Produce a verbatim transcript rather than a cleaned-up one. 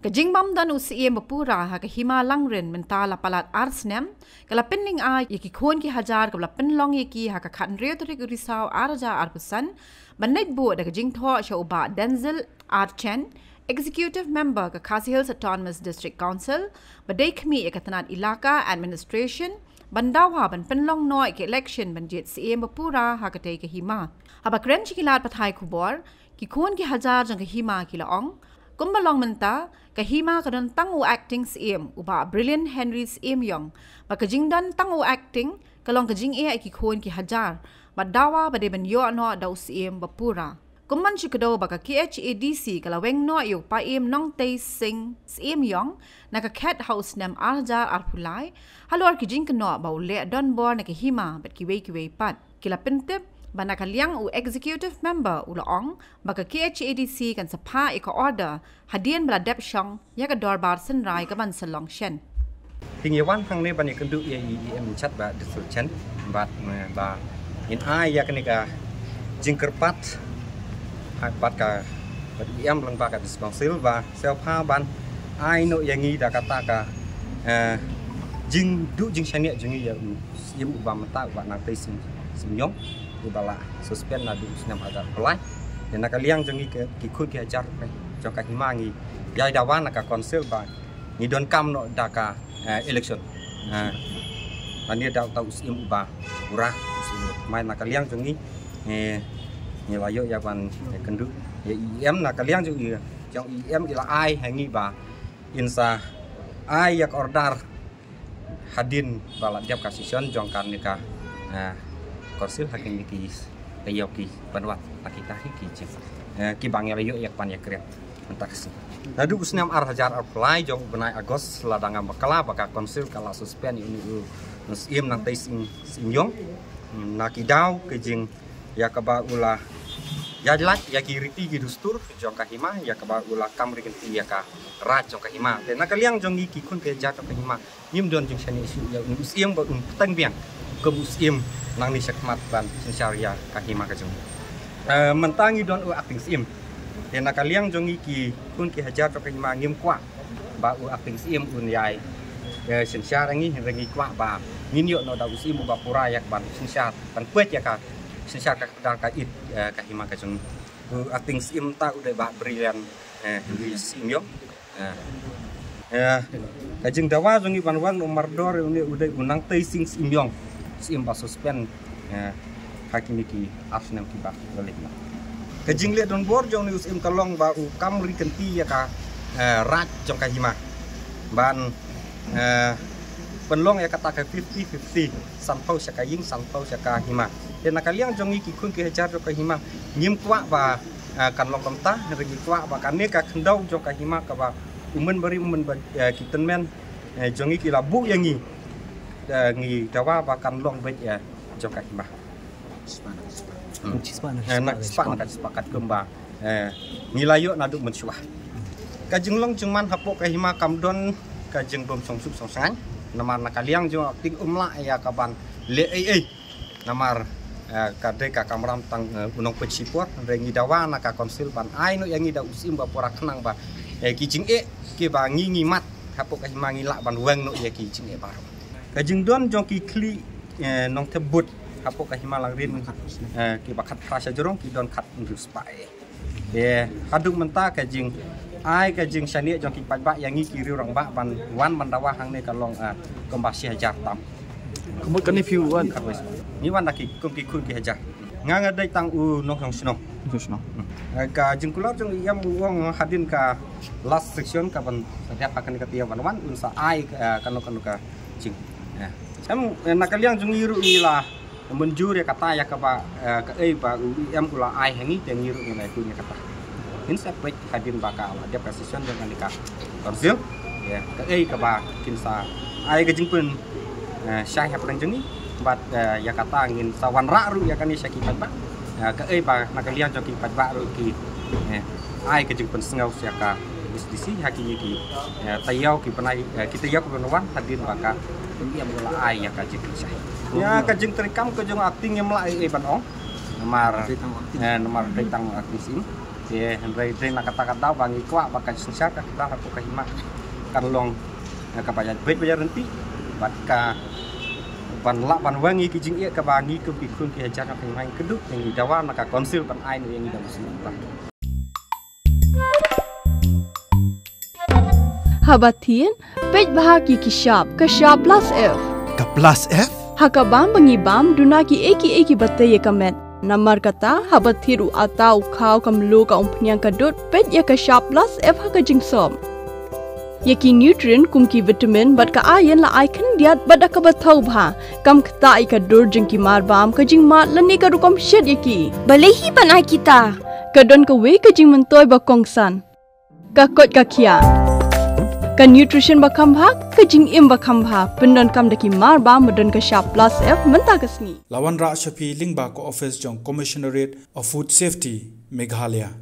Ka jingbym don u Syiem bapura ha ka Hima Langrin mynta la palat ar snem, ka la pynning ai ïa ki khun ki hajar kaba la pynlong ïa ki ha ka khathynriew tarik u Risaw ar hajar arphew san, ban leit buh da ka jingthoh sha u Bah Denzil R Chen, Executive Member ka Khasi Hills Autonomous District Council, ba dei khmih ïa ka tnat Elaka Administration, ban dawa ban pynlong noh ïa ka election ban jied Syiem bapura ha katei ka hima. Haba kren sha ki lad pathai khubor, ki khun ki hajar jong ka hima ki la ong, kumba long mynta, ka hima ka don tang u acting Syiem, u Bah Brilliant Henry Syiemiong, bad ka jingdon tang u acting ka long ka jingeh ïa ki khun ki hajar, bad dawa ba dei ban ïoh noh da u Syiem bapura. Kumban shu kdew ba ka K H A D C ka la weng noh ïa u Paiem Nongtei Sing Syiemiong na ka khet ha u snem ar hajar arphew lai, halor ki jingkynnoh ba u leh donbor na ka hima bad kiwei kiwei pat. Ki la pyntip ba na ka liang u Executive Member u la ong ba ka K H A D C kan sa phah ïa ka order hadien ba la dep shong ïa ka dorbar synrai kaban sa long shen. Te ngi wan hangne ban ïakynduh ïa i E M Chat ba Dr. Chen bad, eh, ba ngin ai ïa kane ka jingkyrpad ha bad ka bad E M lyngba ka District Council ba sngewbha ban ai noh ïa ngi da kata ka, eh, jingduh jingshaniah jong ngi ïa u Syiem uba mynta u Bah Nongtei Sing Syiemiong uba la suspend naduh u snem ar hajar arphew lai. Te na ka liang jong ngi ki khun ki hajar jong ka hima ngi ïai dawa na ka council ba ngi donkam noh da ka, eh, election. Eh, lane da uta u Syiem uba pura, u Syiem. Mai na ka liang jong ngi, eh, ngi la ïoh ïa ban, eh, kynduh ïa i E M na ka liang jong i, jong i E M i la ai ha ngi ba in sa ai ïa ka order hadien ba la dep ka session jong kane ka, eh, council ha kine ki taïew kiban wan, ha kita ki jing, eh, kiba ngi la ïoh ïa ka ban ïakren mynta ka sngi. Naduh u snem ar hajar arphew lai jong u bnai August la dang ngam bakla ba ka council ka la suspend ïa une u Syiem Nongtei Sing Syiemiong na ki daw ka jing ïa kaba u la ïaid lait ïa ki riti ki dustur jong ka hima, ïa kaba u la kam ri kynti ïa ka raid jong ka hima. Te na ka liang jong ngi ki khun ki hajar jong ka hima ngim don jingshaniah shuh ïa u Syiem ba un pteng biang kum u Syiem nangne shakhmat ban synshar ïa ka hima ka jong ngi. Eh, mynta ngi don u acting Syiem. Te na ka liang jong ngi ki khun ki hajar jong ka hima ngim kwah ba u acting Syiem un ïai, eh, synshar ïa ngi, hynrei ngi kwah ba ngin ïoh noh da u Syiem uba pura ïa ka ban synshar, ban peit ïa ka synshar ka kdar ka it, eh, ka hima ka jong ngi. U acting Syiem ta u dei Bah Brilliant, eh, Henry Syiemiong. Eh, eh, ka jingdawa jong ngi ban wan u mardor une u dei u Nongtei Sing Syiemiong, Syiem ba suspend, eh, ha kine ki ar snem kiba la leit noh. Ka jingleh donbor jong une u Syiem ka long ba u kam ri kynti ïa ka, eh, raid jong ka hima ban, eh, pynlong ïa kata ka fifty fifty, sanphew sha ka ïing, sanphew sha ka hima. Te na ka liang jong ngi ki khun ki hajar jong ka hima ngim kwah ba, eh, kan long kumta, hynrei ngi kwah ba kane ka khyndew jong ka hima kaba u mynbari u mynba, eh, ki tymmen, eh, jong ngi ki la buh ïa ngi, eh, ngi dawa ba kan long beit, eh, jong ka hima. Hmm. Chispah na, eh, na chispah na ka chispah katkum ba, eh, ngi la ïoh naduh mynshuwa. Ka jinglong jingman hapoh ka hima kam don ka jingbym shongsuk shongsngain. Namar na ka liang jong acting um lah ïa ka ban leh ei ei. Namar, eh, ka dei ka kamram tang, eh, u nongpeit shipor, hynrei ngi dawa na ka council ban ai noh ïa ngi da u Syiem ba pura khnang ba, eh, ki jingeh kiba ngi ngi mad hapoh ka hima ngi lah ban weng noh ïa ki jingeh baroh. Ka jingdon jong ki khlieh, eh, nongthep vote hapoh ka hima Langrin, eh, kiba khatphra shajrong ki don khathynriew spah eh. Te haduh mynta ka jingai ka jingshaniah jong ki paidbah ïa ngi ki riew rangbah ban wan ban dawa hangne ka long, ah, kumba shi hajar tam. Ka mut kane phi wan? Ngi wan da ki kum ki khun ki hajar. Nga nga dei tang u nongshong shnong. Nongshong shnong. Hmm. Eh, ka jingkular jong i E M u ong hadien ka last session kaban sa dep ha kane ka taïew ban wan un sa ai, eh, kano kano ka jing. Eh. Em, eh, na ka liang jong ngi ruh ngi la mynjur ïa kata ïa kaba, eh, kaei ba u E M u la ai ha ngi te ngi ruh ngi la ïakynduh ïa kata. Ngin sa peit hadien ba ka la dep ka session jong kane ka council. Ïa, kaei kaba kin sa ai ka jingpyn, eh, shai hapdeng jong ngi bad, eh, ïa kata ngin sa wanrah ruh ïa kane sha ki paidbah. Eh, kaei ba na ka liang jong ki paidbah ruh ki, eh, ai ka jingpynsngew sha ka S D C ha kine ki, eh, taïew ki bnai, eh, ki taïew ki ban wan hadien ba ka E M u la ai ïa ka jingpynshai. Ïa ka jingtrei kam ka jong acting ngim lah ei ei ban ong. Namar, eh, namar dei tang acting Syiem. Te hynrei dei na kata ka daw ba ngi kwah ba ka synshar ka kata ha ka hima kan long, eh, kaba ïa beit ba ïa rynti bad ka ban lah ban weng ïa ki jingeh kaba ngi kum ki khun ki hajar na ka hima ngi kdup, ngi dawa na ka council ban ai ïa ngi da muslim ba. Haba thied, peit bha ki ki shap, ka shap plus F. Ka plus F? Ha ka bam ba ngi bam, duna ki ei ki ei kiba tei ïa ka met. Namar kata, haba thied u ata u khaw ka mluh ka umphniang ka dud, peit ïa ka shap plus F ha ka jingsop. Ïa ki nutrient kum ki vitamin bad ka iron la ai khyndiat bad da kaba thaw bha. Kam ktah ïa ka dur jong ki mar bam, ka jingmad lane ka rukom shet ïa ki. Balei hi ban ai kita? Ka don kawei ka jingmyntoi ba kongsan. Ka koit ka khiah. Ka nutrition ba kham bha, ka jingim ba kham bha. Pyndonkam da ki mar bam ba don ka shap plus F mynta ka sngi. La wanrah sha phi lyngba ka office jong Commissionerate of Food Safety, Meghalaya.